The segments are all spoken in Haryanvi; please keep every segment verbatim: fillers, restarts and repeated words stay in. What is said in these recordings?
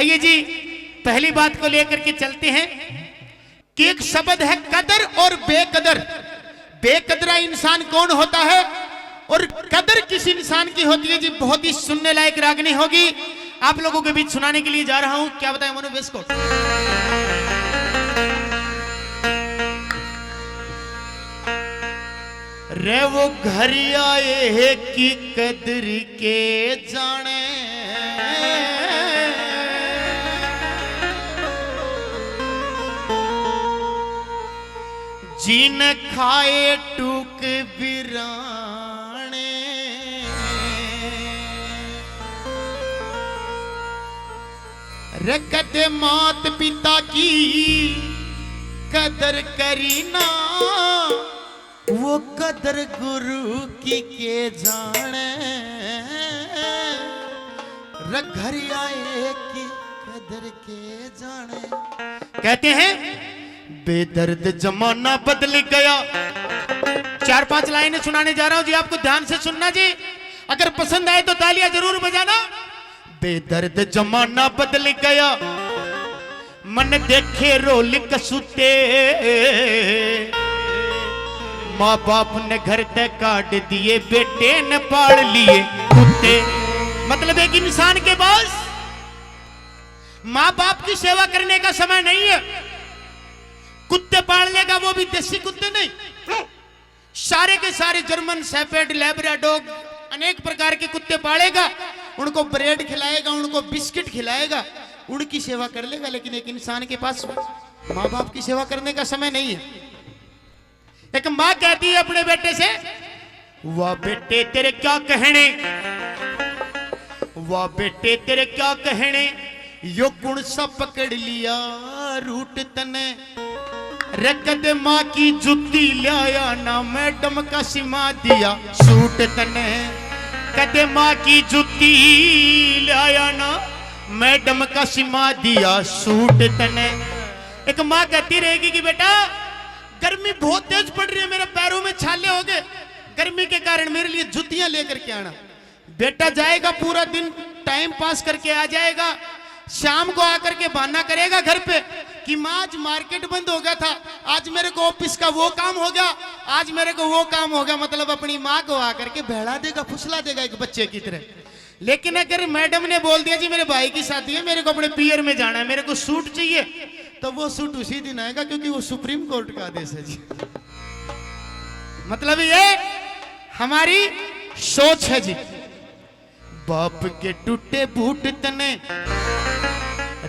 ये जी, पहली बात को लेकर के चलते हैं कि एक शब्द है कदर और बेकदर। बेकदरा इंसान कौन होता है और कदर किस इंसान की होती है जी? बहुत ही सुनने लायक रागनी होगी, आप लोगों के बीच सुनाने के लिए जा रहा हूं। क्या बताएं मनु, वेस्कोट। रे वो घर आए है की कदर के जाने, जिन खाए टूक बिराने। रे कदे मात पिता की कदर करी ना, वो कदर गुरु की के जाने। रे घर आए की कदर के जाने। कहते हैं, बेदर्द जमाना बदल गया। चार पांच लाइनें सुनाने जा रहा हूं जी, आपको ध्यान से सुनना जी। अगर पसंद आए तो तालियां जरूर बजाना। बेदर्द जमाना बदल गया, मन देखे रोल कसूते। माँ बाप ने घर ते काट दिए, बेटे ने पाल लिए कुत्ते। मतलब, एक इंसान के पास माँ बाप की सेवा करने का समय नहीं है। कुत्ते पाल लेगा, वो भी देसी कुत्ते नहीं, सारे के सारे जर्मन शेफर्ड, लैब्राडोग, अनेक प्रकार के कुत्ते पालेगा, उनको ब्रेड खिलाएगा, उनको बिस्किट खिलाएगा, उनकी सेवा कर लेगा। लेकिन एक इंसान के पास माँ बाप की सेवा करने का समय नहीं है। एक माँ कहती है अपने बेटे से, "वाह बेटे, तेरे क्या कहने, वाह बेटे, तेरे क्या कहने, यो कौन सा पकड़ लिया रूट तने। रे कदे माँ की जूती ल्याया ना, मैडम का सिमा दिया सूट तने। कदे माँ की जूती ल्याया ना, मैडम का सिमा दिया सूट तने।" एक माँ कहती रहेगी कि बेटा, गर्मी बहुत तेज पड़ रही है, मेरे पैरों में छाले हो गए, गर्मी के कारण मेरे लिए जूतियां लेकर के आना। बेटा जाएगा, पूरा दिन टाइम पास करके आ जाएगा, शाम को आकर के बहाना करेगा घर पे कि माँ, आज मार्केट बंद हो गया था, आज मेरे को ऑफिस का वो काम हो गया, आज मेरे को वो काम हो गया। मतलब, अपनी माँ को आकर के बहला देगा, फुसला देगा एक बच्चे की तरह। लेकिन अगर मैडम ने बोल दिया, "जी, मेरे भाई की शादी है, मेरे को अपने पीयर में जाना है, मेरे को सूट चाहिए," तो वो सूट उसी दिन आएगा, क्योंकि वो सुप्रीम कोर्ट का आदेश है जी। मतलब, ये हमारी सोच है जी। बाप के टूटे बूट तने,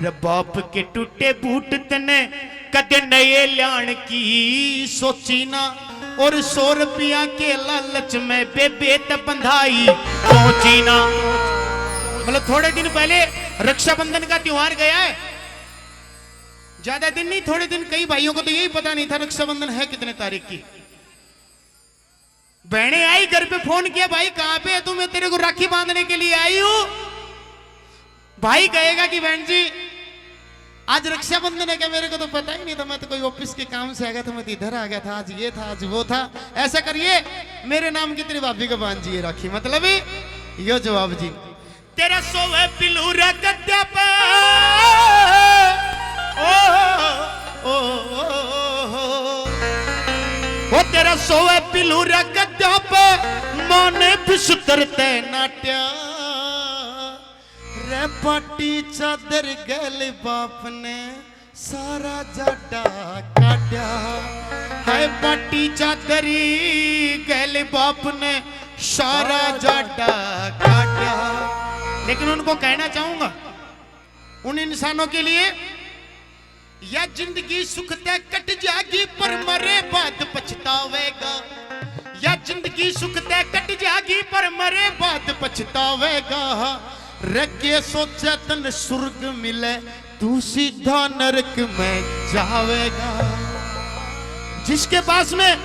रे बाप के टूटे बूट तने, कदे नए ल्याण की सोची ना। और सौ रुपया के लालच में बेबे त बंधाई पहुंची ना। मतलब, थोड़े दिन पहले रक्षाबंधन का त्योहार गया है, ज्यादा दिन नहीं, थोड़े दिन। कई भाइयों को तो यही पता नहीं था रक्षाबंधन है कितने तारीख की। बहनें आई घर पे, फोन किया, "भाई, कहाँ पे है तू? मैं तेरे को राखी बांधने के लिए आई हूँ।" भाई कहेगा कि, "बहन जी, आज रक्षाबंधन है क्या? मेरे को तो पता ही नहीं था, मैं तो कोई ऑफिस के काम से आ गया था, मैं तो इधर आ गया था, आज ये था, आज वो था। ऐसा करिए, मेरे नाम की तेरी भाभी को बांध दिए राखी।" मतलब, यो जवाब जी। तेरा सोवे पिलू रे गद्दा पे, ओ, ओ, ओ, ओ, ओ, तेरा सोवे पिलू रे गद्दा पे, माँ ने बिस्तर ते नाट्या। रे पाटी चादर गैल बाप ने सारा जाडा काट्या। हाय पाटी चादर गैल बाप ने सारा जाडा काट्या। लेकिन उनको कहना चाहूंगा, उन इंसानों के लिए, या जिंदगी सुख ते कट जाएगी, पर मरे बाद पछतावेगा। या जिंदगी सुख ते कट जाएगी, पर मरे बाद पछतावेगा। रे के सोचे तन सुर्ग मिले, तू सीधा नरक में जावेगा। जिसके पास में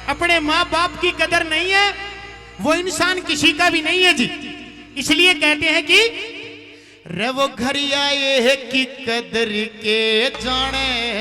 अपने माँ बाप की कदर नहीं है, वो इंसान किसी का भी नहीं है जी। इसलिए कहते हैं कि रे वो घर आए है की कदर के जाने,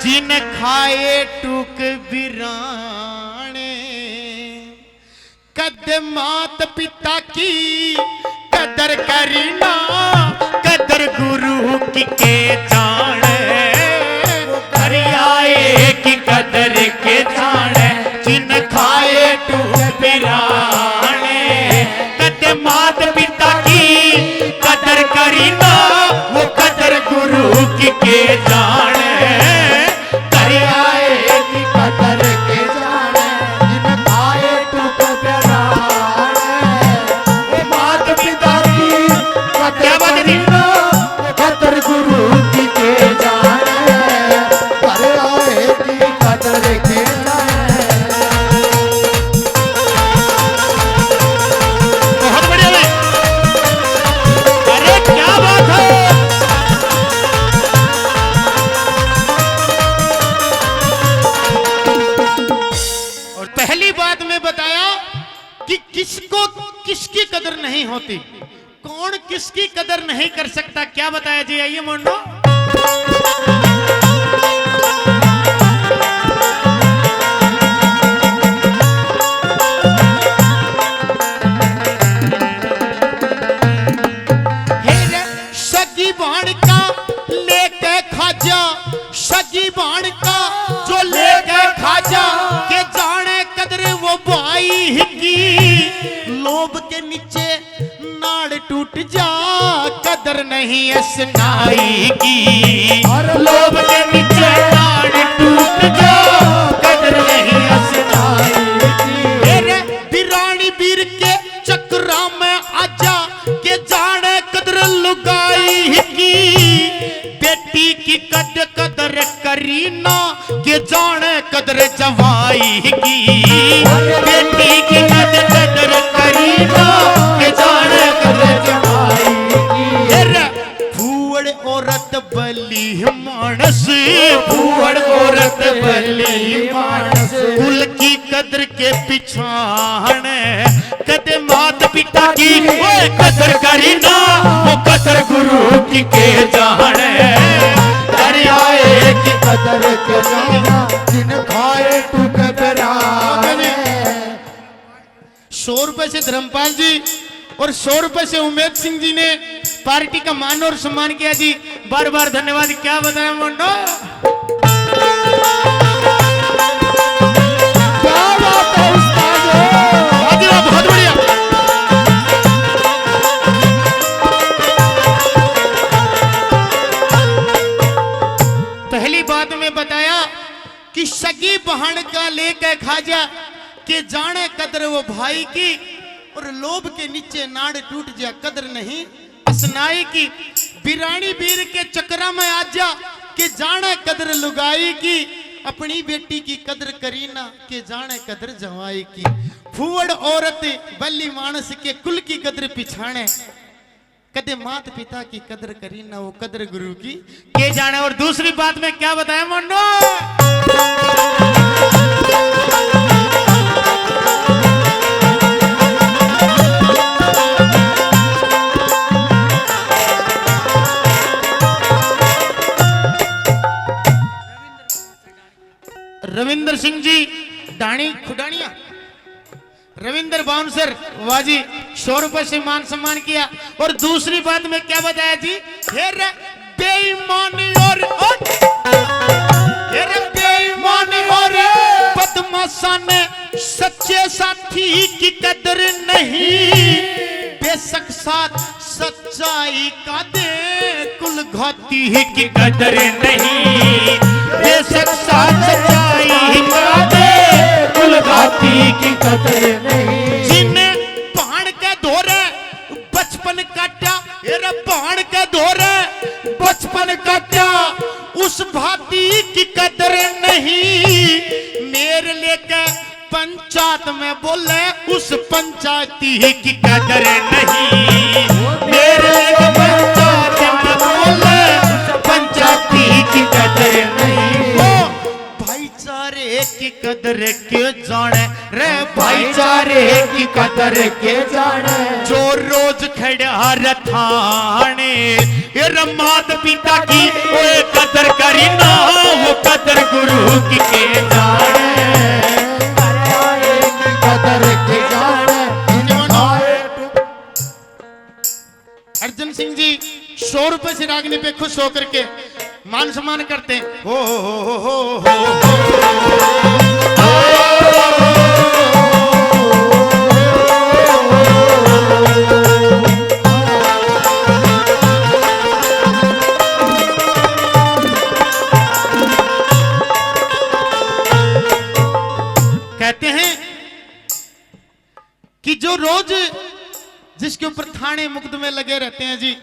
जिन खाए टूक बिराने। कद मात पिता की, कद कदर करी ना, कदर गुरु की के जाने। घर आए की कदर के जाने, जिन खाए टूट पिराने। कदे मात पिता की कदर करी ना, वो कदर गुरु की के जाने। घर आए की कदर के जाने, जिन खाए टूट पिराने। वो मात पिता की कदर क्या बात है जी? करी ना, वो कदर गुरु की के जाने। घर आए की कदर के जाने। बहुत बढ़िया भाई। अरे क्या बात है। और पहली बात मैं बताया कि किसको किसकी कदर नहीं होती, कौन किसकी कदर नहीं कर सकता। क्या बताया जी? आइए मुंडो। हे रे, सगी भाण का लेके खाजा, सगी भाण का जो लेके खाजा, के जाने कदर वो भाई की। लोभ के नीचे नाड़ टूट जा, कदर नहीं असनाई की। और लोभ के नीचे नाड़ टूट जा, कदर नहीं असनाई की। मेरे बिरानी बीर के चक्रा में आजा, के जाने कदर लुगाई की। बेटी की कद कदर करी ना, के जाने कदर जवाई की। बेटी की कद कदर करी ना, के जाने कदर जवाई की। अरे फूहड़ औरत बली मानस, फूहड़ औरत बली मानस। कुल की कदर के पिछाण, कदे मात पिता की ओए कदर करी ना, वो कदर गुरु की के जाने। घर आए की कदर के जाने, जिन खाए टूट पिराने। सौ रुपए से धर्मपाल जी और सौ रुपए से उमेद सिंह जी ने पार्टी का मान और सम्मान किया जी। बार बार धन्यवाद। क्या बताया मुंडो। क्या बात है उस्ताद। बहुत बढ़िया, बहुत बढ़िया। पहली बात मैं बताया कि सगी बहन का लेके खाजा, के जाने कदर वो भाई की। और लोभ के नीचे नाड़ टूट जा, कदर नहीं असनाई की। बिरानी बीर के चक्रा में आजा, के जाने कदर लुगाई की। अपनी बेटी की कदर करी ना, के जाने कदर जवाई की। फूहड़ औरत बली मानस के कुल की कदर पिछाणे। कदे मात पिता की कदर करी ना, वो कदर गुरु की के जाने। और दूसरी बात मैं क्या बताया मुंडो। रविंद्र सिंह जी ढाणी खुडानिया, रविंद्र बाउंसर, वाह जी, सौ रुपए से मान सम्मान किया। और दूसरी बात मैं क्या बताया जी, हे रे बेईमान और, और, हे रे बेईमान और बदमाशा ने सच्चे साथी की कदर नहीं। बेशक साथ सच्चाई का दे, कुल घाती की कदर नहीं। बेशक साथ सच्चाई का दे, कुल घाती की कदर नहीं। जिन भाण के धोरे बचपन काटा, ए रे भाण के धोरे बचपन काटा, उस भाती की कदर नहीं। मेर लेके पंचायत में बोले, उस पंचायती की कदर नहीं। मेरे पंचायत में बोले, उस पंचायती की कदर नहीं। ओ भाईचारे की कदर के जाने रे, भाईचारे की कदर के जाने। जो रोज खड़ा रथाने, ए रे मात पिता की ओए कदर करी ना, वो कदर गुरु की के जाने। कदर के जाने। अर्जन सिंह जी सौ रुपए से रागनी पे खुश होकर के मान सम्मान करते हैं। हो, हो, हो। कहते हैं कि जो रोज जिसके ऊपर थाने मुकदमे लगे रहते हैं जी,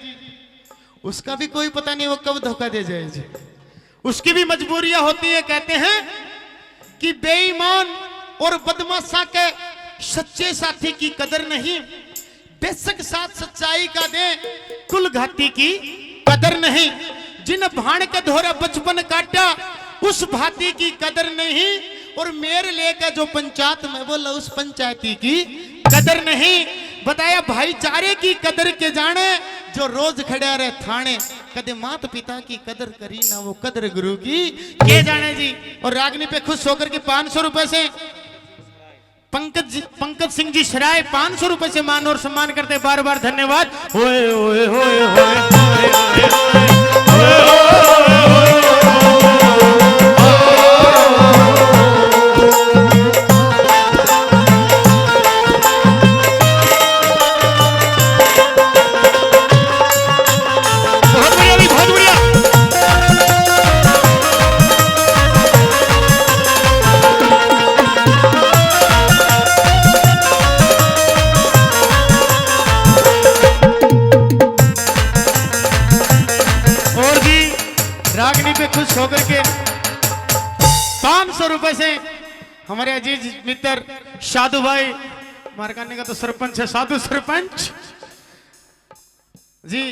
उसका भी कोई पता नहीं वो कब धोखा दे जाए जी। उसकी भी मजबूरियां होती है। कहते हैं कि बेईमान और बदमाशा के सच्चे साथी की कदर नहीं, बेशक साथ सच्चाई का दे, कुल घाती की कदर नहीं। जिन भाण के धोरे बचपन काटा, उस भाती की कदर नहीं। और मेर लेकर जो पंचायत में बोला, उस पंचायती की कदर नहीं। बताया भाईचारे की कदर के जाने, जो रोज खड़ा रहे थाने। कदे मात पिता की कदर करी ना, वो कदर गुरु की के जाने जी। और रागनी पे खुश होकर के पाँच सौ रुपए से पंकज जी, पंकज सिंह जी सराय पाँच सौ रुपए से मान और सम्मान करते, बार बार धन्यवाद। ओए, ओए, ओए, ओए, ओए, ओए, ओए, ओए, ओए, ओए। बहुत बढ़िया जी, बहुत बढ़िया। और जी, रागनी पे खुश होकर के पाँच सौ रुपए से हमारे अजीज मित्र साधु भाई, मारकानी का तो सरपंच है, साधु सरपंच जी,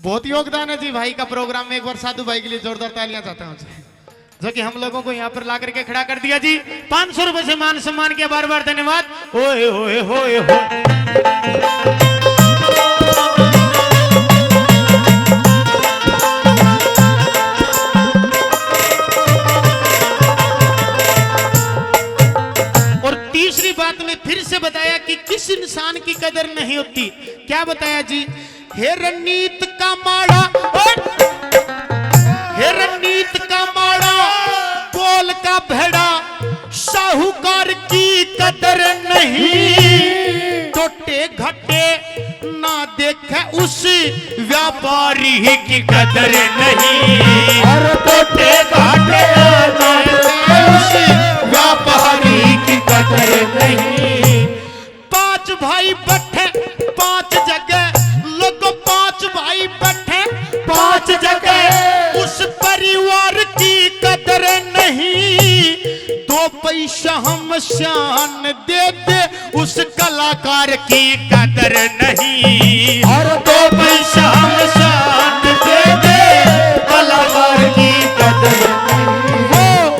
बहुत योगदान है जी भाई का प्रोग्राम में। एक बार साधु भाई के लिए जोरदार तालियां चाहता हूं जी, जो कि हम लोगों को यहाँ पर ला करके खड़ा कर दिया जी। पाँच सौ रुपए से मान सम्मान किया, बार बार धन्यवाद। ओए, ओए, होए, होए। और तीसरी बात में फिर से बताया कि किस इंसान की कदर नहीं होती। क्या बताया जी? हे रनीत का माड़ा, ओए! हे रनीत का माड़ा, बोल का भेड़ा, साहूकार की कदर नहीं। टोटे घाटे ना देखे उस व्यापारी की कदर नहीं। और टोटे घाटे ना देखे उस व्यापारी की कदर नहीं। पांच भाई बैठे पांच जगह, लोगो, पांच भाई बैठे पांच जगह, उस परिवार की कदर नहीं। दो पैसा हम शान दे दे, उस कलाकार की कदर नहीं। और दो पैसा हम शान दे दे, कलाकार की कदर नहीं।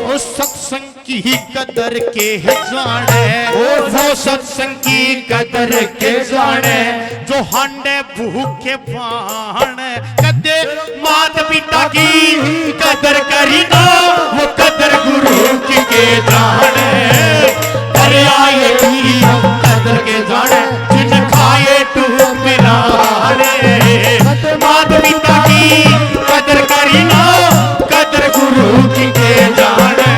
वो सत्संग की कदर के जाने, ओ वो सत्संग की कदर के जाने, जो हांडे भूखे बाण। कदे मात पिता की कदर करी ना, वो कदर गुरु की के जाने। दरियाए की कदर के जाने, जिन खाए टूक में ना हारे। मात पिता की कदर करी ना, कदर गुरु की के जाने।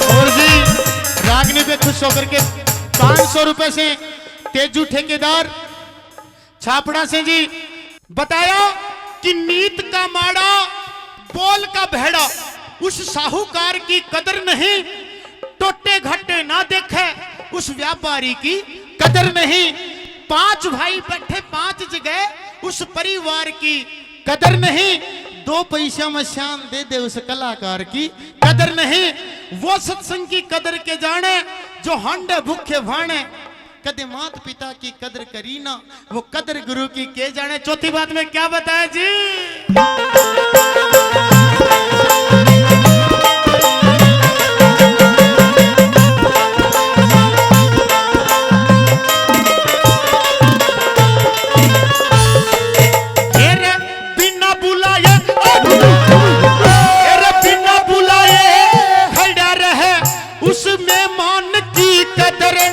और जी, रागनी पे खुश होकर के पाँच सौ रुपए से तेजू ठेकेदार छापड़ा से जी बताया कि नीत का माड़ा, बोल का भेड़ा, उस साहूकार की कदर नहीं। टोटे घाटे ना देखे, उस व्यापारी की कदर नहीं। पांच भाई बैठे पांच जगह, उस परिवार की कदर नहीं। दो पैसा में शान दे दे, उस कलाकार की कदर नहीं। वो सत्संग की कदर के जाने, जो हांडे भूखे भाणे। कदे मात पिता की कदर करी ना, वो कदर गुरु की के जाने। चौथी बात में क्या बताया जी?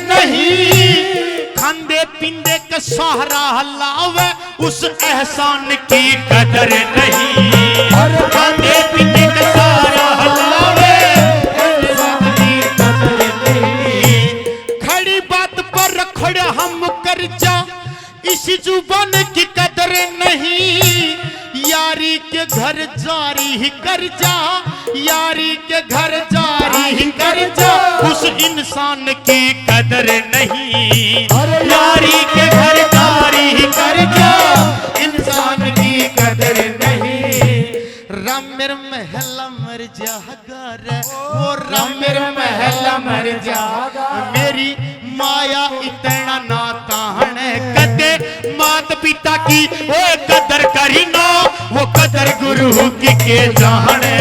नहीं। खांदे पींदे का सहारा लावे, उस एहसान की कदर नहीं। खांदे पींदे का सहारा लावे, एहसान की कदर नहीं। खड़ी बात पर रखड़ हम कर जा, इस जुबान की कदर नहीं। यारी के घर जारी ही कर जा, यारी के घर जारी ही कर जा, उस इंसान की कदर नहीं। अरे यारी के घर जारी ही कर जा, इंसान की कदर नहीं। राम मेरे महला मर जा घर, वो राम मेरे महला मर जा। मेरी माया इतना ना ताहण, कदे मात पिता की ओ कदर करी ना, वो कदर गुरु की के जाने।